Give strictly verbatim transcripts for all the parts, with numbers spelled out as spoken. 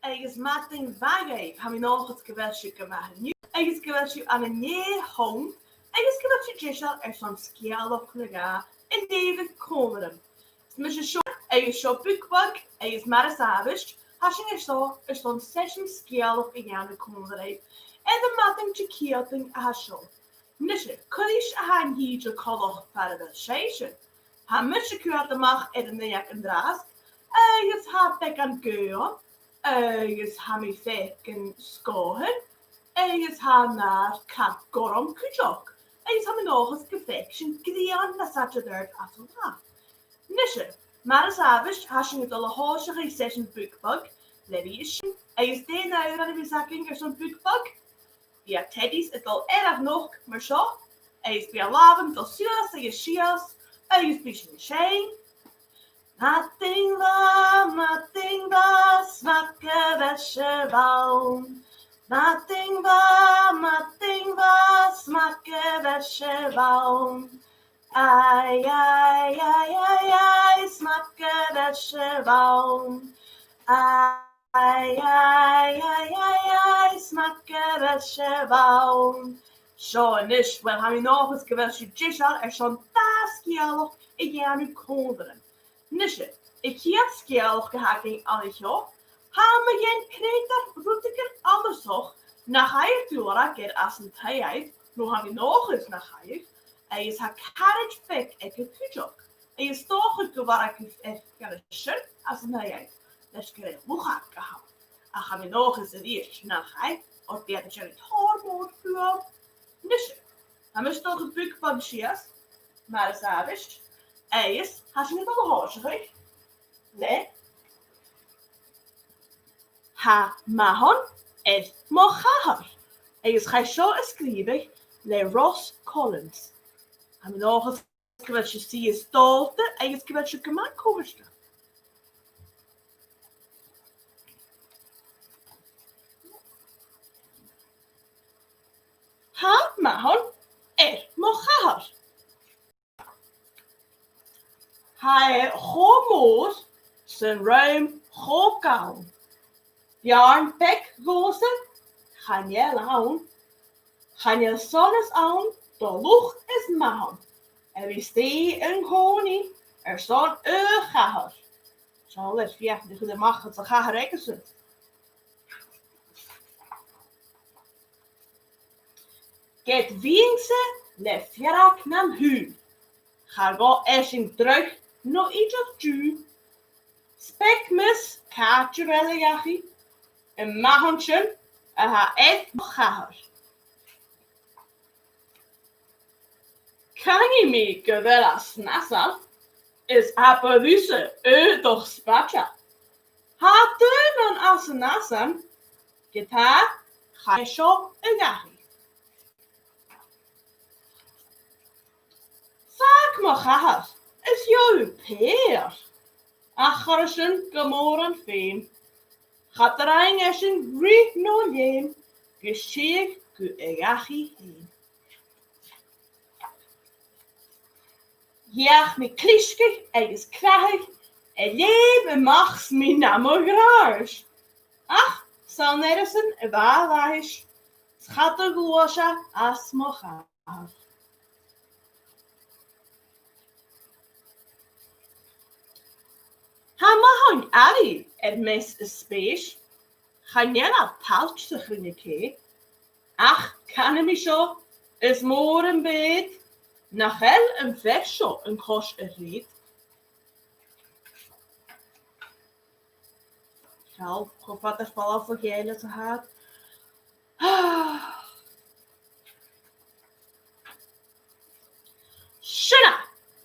Agus madainn mhath dhuibh, tha mi an dòchas gu bheil sibh gu math an-diugh, agus gu bheil sibh ann an dèidh thonn, agus gu bheil sibh deiseil airson sgeulachd no dhà a leughadh còmhla rium. Is mise Seonaidh, agus seo Bookbug, agus mar as àbhaist, tha sinn airson, airson seisean sgeulachd a dhèanamh còmhla ribh. Air am madainn Diciadain a tha seo. Nise, cò ris a tha an t-sìde coltach far a bheil sibhse? Tha mise a' coimhead a-mach air an uinneig an-dràsta, agus tha beagan gaoth ann, agus tha mi a' faicinn sgòthan, agus tha an adhar car gorm cuideachd, agus tha mi an dòchas gum faic sinn grian nas fhaide air adhart anns an latha. Nise, mar as àbhaist, tha sinn a' dol a thòiseachadh seisean Bookbug le bhith a' seinn, agus dè an t-òran a bhios againn airson Bookbug? Bidh teddies a' dol air an uchd mar seo, agus bidh ur làmhan a' dol suas agus sìos, agus bidh sinn a' seinn. Madainn mhath, madainn mhath, 's math gu bheil sibh ann. Madainn mhath, madainn mhath, 's math gu bheil sibh ann. Ai, ai, ai, ai, ai, 's math gu bheil sibh ann. Ai, ai, ai, ai, ai, 's math gu bheil sibh ann. Seo a-nis, uill, tha mi an dòchas gu bheil sibh deiseil airson dà sgeulachd a dhèanamh còmhla rium. Nise, a' chiad sgeulachd a th' againn an seo, tha mi a' creidsinn rudeigin annasach nach fhaigheadh tu urrainn air às an taigh-òir, no tha mi an dòchas nach fhaigheadh, agus tha caraid beag aige cuideachd, agus 's dòcha gu bheil e gu feum air sin às an taigh-òir, leis gur e luchag a th' ann. Ach tha mi an dòchas a-rithist nach e, oir bidh e a' dèanamh tòrr mòr fuaim. Nise, tha mise a' dol a chur Bookbug sìos, mar as àbhaist, agus tha sinn a' dol a thòiseachadh le Tha Mathan air mo Chathair, agus chaidh seo a sgrìobhadh le Ross Collins. Tha mi an dòchas gu bheil sibhse a' stòlda agus gu bheil sibh gu math comhartail. Tha Mathan air mo Chathair. Tha e cho mòr 's an rùm cho gann. Beàrn beag dhòmhsa chan eil ann. Chan eil sonas ann do luch is mathan a bhith a-staigh an-còmhnaidh airson aon chathair. Seall air feuchainn ri chur a-mach às a' chathair aigesan. Ged bhithinn-sa le fearg nam shùil, cha ghabh esan dragh no idir diù. 'S beag mise càit a bheil a dhachaigh, am mathan sin a tha air mo chathair. Canaidh mi gu bheil e snasail, is abair thusa aodach spaideil. Tha daonnan às an fhàsach, ge-tà, chaidh seo a dhachaigh. Fàg mo chathair is gheibh thu pèar, ach chuir sin gu mòran feum. Cha do rinn esan rith no leum gus tilleadh gu a dhachaigh fhèin. Dh'fheuch mi clisgeadh agus crathadh a' leum a-mach 's mi nam ghràdh. Ach 's ann air a sin a bha a' bhathais, 's cha do ghluais e às mo chàr. Tha mathain airidh air meas is spèis, chan eil iad pailt sa chruinne-cè, ach canaidh mi seo, is mòr am beud, nach eil am fear seo an cois a rèid. Seall, cho fada air falbh bho chèile 's a tha iad. Sin e,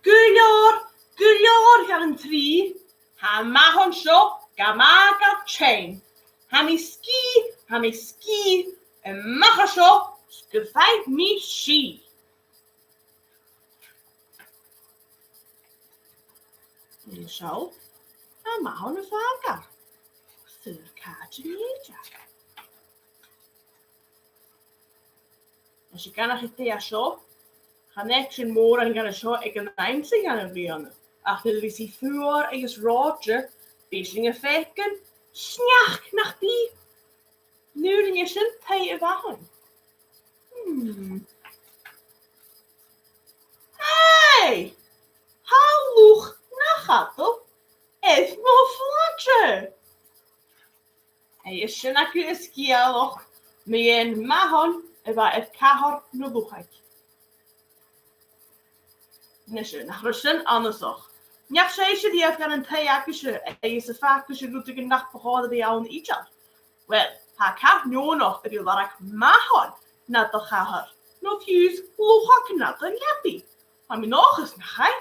gu leòr, gu leòr dhen an t-sreath, tha am mathan seo gu math gu tinn. Tha mi sgìth, tha mi sgìth, a-mach à seo, 's gum faigh mi sìth. Nì seo, am mathan a' fàgail. Fuair càit an tèid e. Leis a' ghealach a tha seo, chan fhaic sinn mòran dhen a seo aig an àm sa gheamhradh, ach nuair a bhios i fuar agus reòite, bidh sinn a' faicinn Sneachd, nach bi? Nuair a nì sinn taigh a' bhathain. Hmm. Hey! Tha luch na chadal air mo phlaide! Agus sin agaibh an sgeulachd mu dheidhinn mathan a bha air cathair na luchaig. Nise, nach robh sin annasach? Nach sibhse a bha gan an taigh agaibhse agus a' fàgail rudeigin nach bu chòir a bhith ann idir? Uill, tha e car neònach a bhith a' lorg mathan nad chathair, no fiù 's luchag nad leabaidh. Tha mi an dòchas nach e.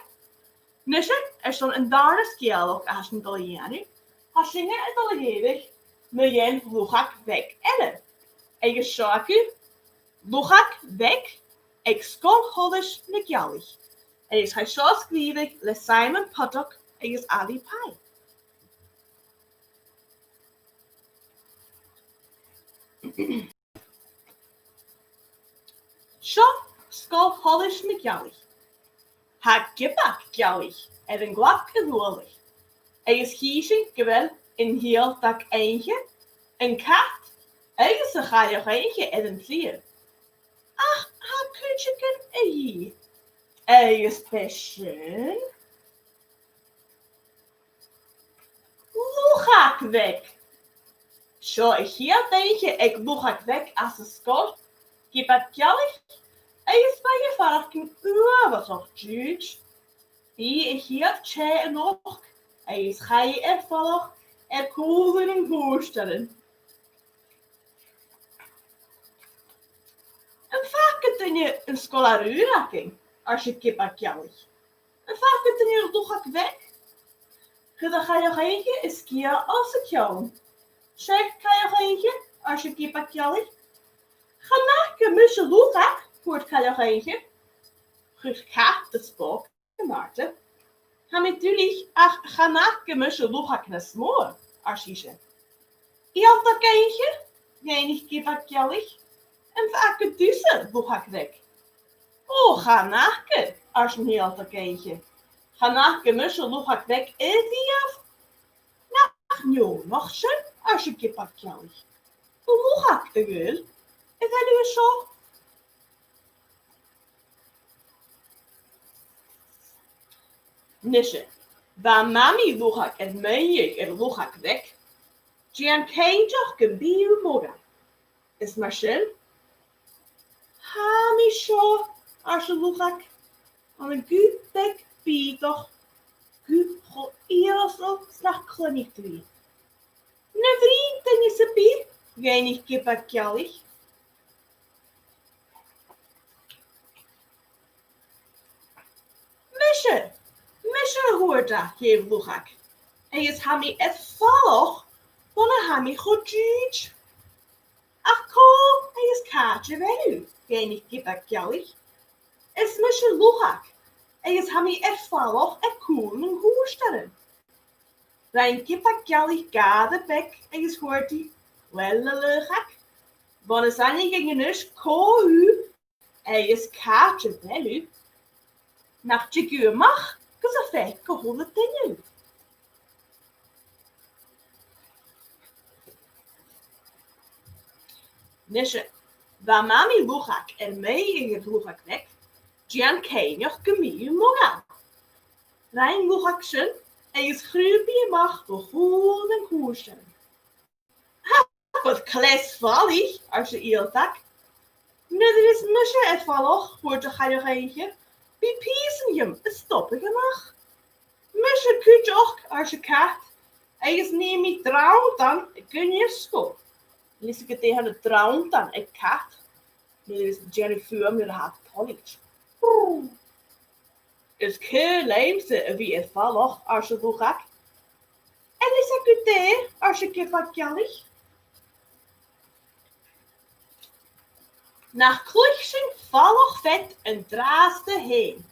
Nise, airson an dàrna sgeulachd a tha sinn a' dol a dhèanamh, tha sinne a' dol a leughadh mu dheidhinn luchag bheag eile. Agus seo agaibh Luchag Bheag aig Sgoil Sholais na Gealaich. Agus tha seo a' sgrìobhadh le Simon Puddock agus Ali Pye. Seo Sgoil Sholais na Gealaich. Tha giobag gealaich air an glag a' bhualadh, agus chì sinn gu bheil an t-Sìoltag Oidhche, an cat agus a' Chailleach Oidhche air an t-slighe. Ach tha cuideigin a dhìth, agus b' e sin Luchag Bheag. Seo a' chiad oidhche aig Luchag Bheag anns an sgoil, giobag gealaich, agus bha i a' faireachdainn uabhasach diùid. Bha i a' chiad tè a-nochd, agus chaidh i air falach air cùlaibh nan cùirtearan. Am faca duine an sgoilear ùr againn? ars an giobag gealaich. Am faca duine Luchag Bheag? Chuir a' Chailleach Oidhche a sgiath os a cionn. Seadh, Cailleach Oidhche, ars an giobag gealaich. Chan fhaca mise luchag, thuirt Cailleach Oidhche. Chuir cat a spòg an-àirde. Tha mi duilich ach chan fhaca mise luchag nas motha, ars ise. Sìoltag Oidhche, dh'fhaighnich giobag gealaich, am faca tusa Luchag Bheag? Ò, chan fhaca, ars an Sìoltag Oidhche. Chan fhaca mise Luchag Bheag a-riamh. Nach neònach sin, ars an giobag gealaich. Luchag, a ghaoil, a bheil thu an seo? Nise, bha Mamaidh Luchag air maoidheadh air Luchag Bheag. Dèan cinnteach gum bi thu modhail. Is mar sin, tha mi seo, ars an luchag, ann an guth beag bìodach, guth cho iarasal 's nach cluinneadh tu i. Na bhruidhinn duine sam bith? dh'fhaighnich giobag gealaich. Mise, mise a thuirt e, dh'èigh Luchag, agus tha mi air falach bhon a tha mi cho diùid. Ach cò agus càit a bheil thu? dh'fhaighnich giobag gealaich. Is mise Luchag, agus tha mi air falach air cùl nan cùirtearan. Rinn giobag gealaich gàire beag agus thuirt i, uill, a Luchag, bhon as aithne dhuinn a-nis cò thu agus càit a bheil thu, nach tig thu a-mach gus am faic a h-uile duine thu. Nise, bha Mamaidh Luchag air maoidheadh air Luchag Bheag, dèan cinnteach gum bi thu modhail. Rinn Luchag sin agus chrùb i a-mach bho chùl nan cùirtearan. Abair cleas falaich, ars an Sìoltag. Nuair a bhios mise air falach, thuirt a' Chailleach Oidhche, bidh pìosan dhìom a' stobadh a-mach. Mise cuideachd, ars an cat, agus nì mi dranndan aig an fhiosgal. Nise, gu dè tha na dranndan aig cat? Nuair a bhios e a' dèanamh fuaim nuair a tha e toilichte. Is caomh leamsa a bhith air falach, ars an luchag. Agus gu dè? ars an giobag gealaich. Nach cluich sinn falach-fead an-dràsta fhèin.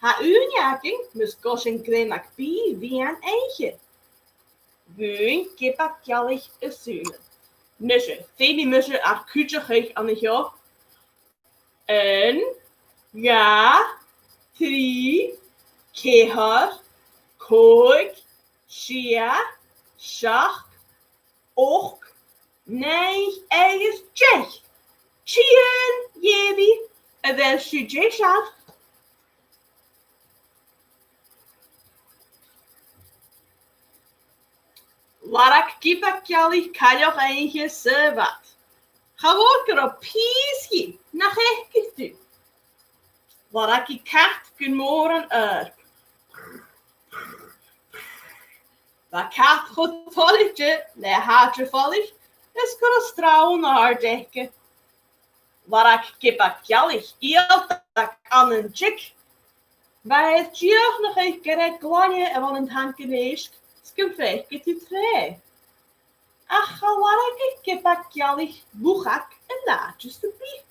Tha ùine againn mus gabh sinn grèim aig bìdh mheadhan-oidhche. Dhùin giobag gealaich a sùilean. Nise, feumaidh mise ur cuideachadh an seo. Aon, dhà, trì, ceithir, còig, sia, seachd, ochd, naoi agus deich. Tìoraidh, a bheil sibh deiseil? Lorg Giobag Gealaich cailleach-oidhche sa bhad. Cha mhòr gun robh pìos dhith nach fhaiceadh tu. Lorg i cat gun mòran oidhirp. Bha cat cho toilichte le h-àite-falaich is gun robh srann àrd aice. Lorg Giobag Gealaich ialtag ann an diog. Bha e dìochuimhneachadh gur e glainne a bh' ann an tanc an èisg 's gum faiceadh tu troimhe. Ach cha lorgadh Giobag Gealaich luchag an àite sam bith.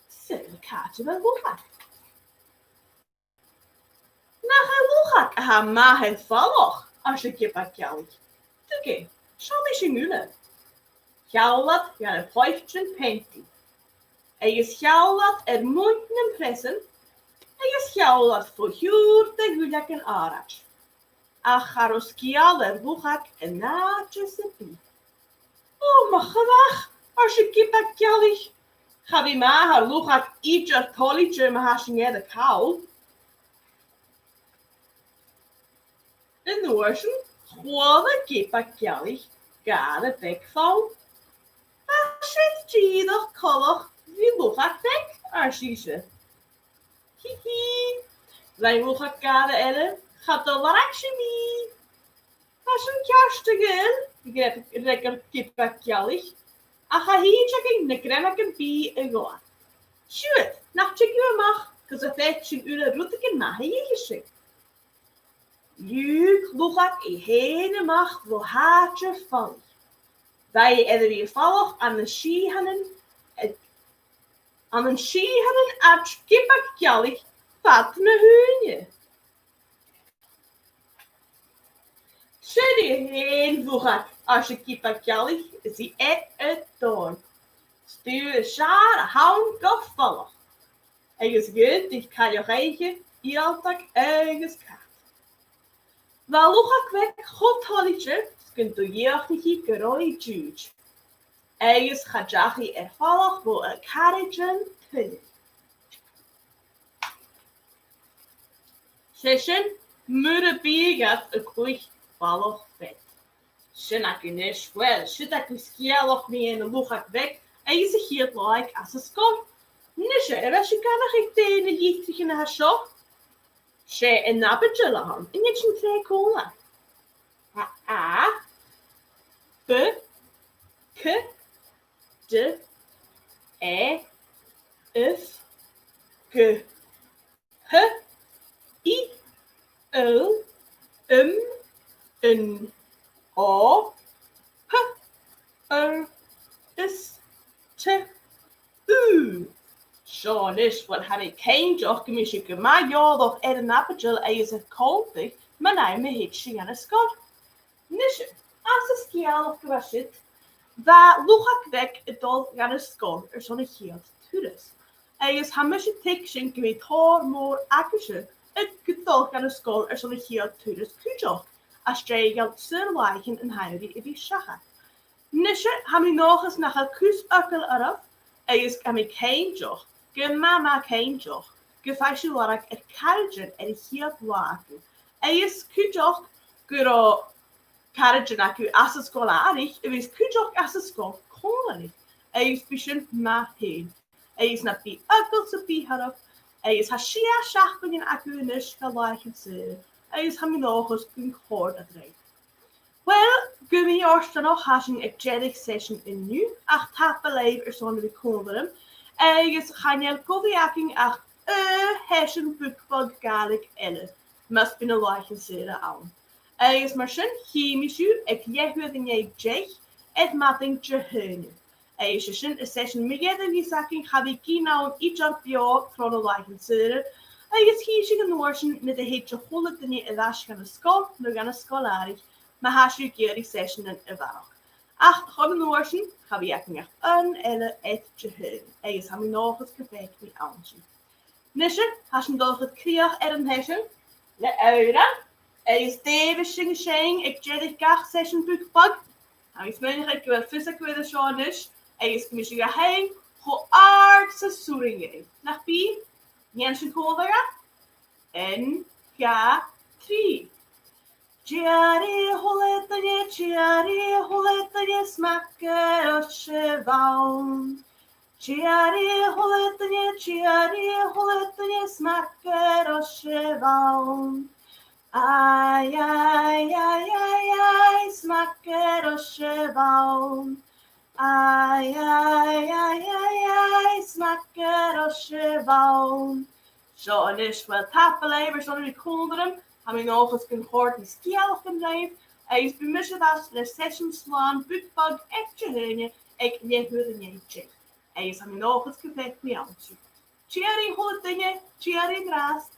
Saoil càit a bheil luchag? Nach e luchag a tha math air falach, arsa Giobag Gealaich. Tuige, seallaidh sinn uile. Sheall iad gu na poitean peantaidh, agus sheall iad air muin nam preasan, agus sheall iad fo thiùrr de dhuilleagan àraid. Ach cha robh sgeul air luchag an àite sam bith. Ò, mo chreach, arsa Giobag Gealaich. Cha bhi math air luchag idir toilichte ma tha sinn air a call. An uair sin, chuala Giobag Gealaich gàire beag fonn. Tha sin dìreach coltach ri luchag bheag, ars ise. Hì hì, rinn luchag gàire eile, cha do lorg sibh mi. Tha sin ceart, a ghaoil, fhreagair Giobag Gealaich, ach tha thìde againn na greimeagan bìdh a ghabhail. Siuthad, nach tig sinn a-mach gus am faic sinn uile rudeigin math a dh'fheuchas sinn. Liùg luchag i fhèin a-mach bho h-àite-falaich. Bha i air a bhith a' falach ann an sìtheanan, ann an sìtheanan àrd Ghiobag Gealaich fad na h-ùine. Sin i fhèin, a luchag, arsa Giobag Gealaich, is i air a dòrn. 'S tu as fheàrr a th' ann gu falach. Agus dh'aontaich cailleach-oidhche, ialtag agus cat. Bha luchag bheag cho toilichte 's gun do dhìochuimhnich i gun robh i diùid. Agus cha deach i air falach bho a caraidean tuilleadh. 'S e sin mura biodh iad a' cluich falach-fead. Sin agaibh a-nis, uill, siud agaibh sgeulachd mu dheidhinn an luchag bheag agus a' chiad latha aice anns an sgoil. Nise, a bheil sibh ag aithneachadh dè na litrichean a tha seo? 'S e an aibidil a th' ann, an tèid sinn tro chèile? A, A, B, C, D, E, F, G, H, I, L, M, N, O, P, R, S, T, U. Seo a-nis, uill, tha mi cinnteach gum bi sibh gu math eòlach air an aibidil agus air cunntadh mun àm a thèid sibh dhan an sgoil. Nise, anns an sgeulachd a bha siud, bha luchag bheag a' dol dhan an sgoil airson a' chiad turas. Agus tha mise a' tuigsinn gum bi tòrr mòr agaibhse a' dol dhan an sgoil airson a' chiad turas cuideachd, às dèidh saor-làithean an t-samhraidh a bhith seachad. Nise, tha mi an dòchas nach eil cus eagal oirbh, agus tha mi cinnteach, gu math, math cinnteach, gum faigh sibh lorg air caraidean air a' chiad latha agaibh. Agus cuideachd gun robh caraidean agaibh às an sgoil-àraich, agus cuideachd às an sgoil chòmhla ribh, agus bidh sin math fhèin. Agus na bi eagal sam bith oirbh, agus tha sia seachdainean agaibh a-nis gu làithean saora, agus tha mi an dòchas gun còrd iad ribh. Uill, gu mì-fhortanach, tha sinn aig deireadh seisean an-diugh, ach tapadh leibh airson a bhith còmhla rium, agus chan eil gu bhith againn ach aon sheisean Bookbug Gàidhlig eile, mus bi na làithean saora ann. Agus mar sin, chì mi sibh aig leth-uair an dèidh deich air madainn Dihaoine. Agus 's e sin an seisean mu dheireadh a bhios againn, cha bhi gin ann idir beò tro na làithean saora, agus chì sinn an uair sin nuair a thèid a h-uile duine air ais dhan an sgoil no dhan an sgoil-àraich, ma tha sibh ag iarraidh seiseanan a bharrachd. Ach chun an uair sin, cha bhi againn ach aon eile air Dihaoine, agus tha mi an dòchas gum faic mi ann sibh. Nise, tha sinn a' dol a chur crìoch air an t-seisean le òran, agus dè bhios sinn a' seinn aig deireadh gach seisean Bookbug? Agus smaoinich gu bheil fios agaibh air seo a-nis, agus gum bi sibh a' tighinn cho àrd 's as urrainn dhuibh. Nach bi? Nì sinn còmhla e. Aon, dhà, trì. Tìoraidh a h-uile duine, tìoraidh a h-uile duine, 's math gun robh sibh ann. Tìoraidh a h-uile duine, tìoraidh a h-uile duine, 's math gun robh sibh ann. Ai, ai, ai, ai, ai, 's math gun robh sibh ann. Ai, ai, ai, ai, ai, 's math gun robh sibh ann. Seo a-nis, uill, tapadh leibh airson a bhith còmhla rium. Tha mi an dòchas gun còrd na sgeulachdan ribh, agus bidh mise air ais le seisean slàn Bookbug air Dihaoine aig leth-uair an dèidh deich. Agus tha mi an dòchas gum faic mi sibh ann. Tìoraidh a h-uile duine, tìoraidh an-dràsta.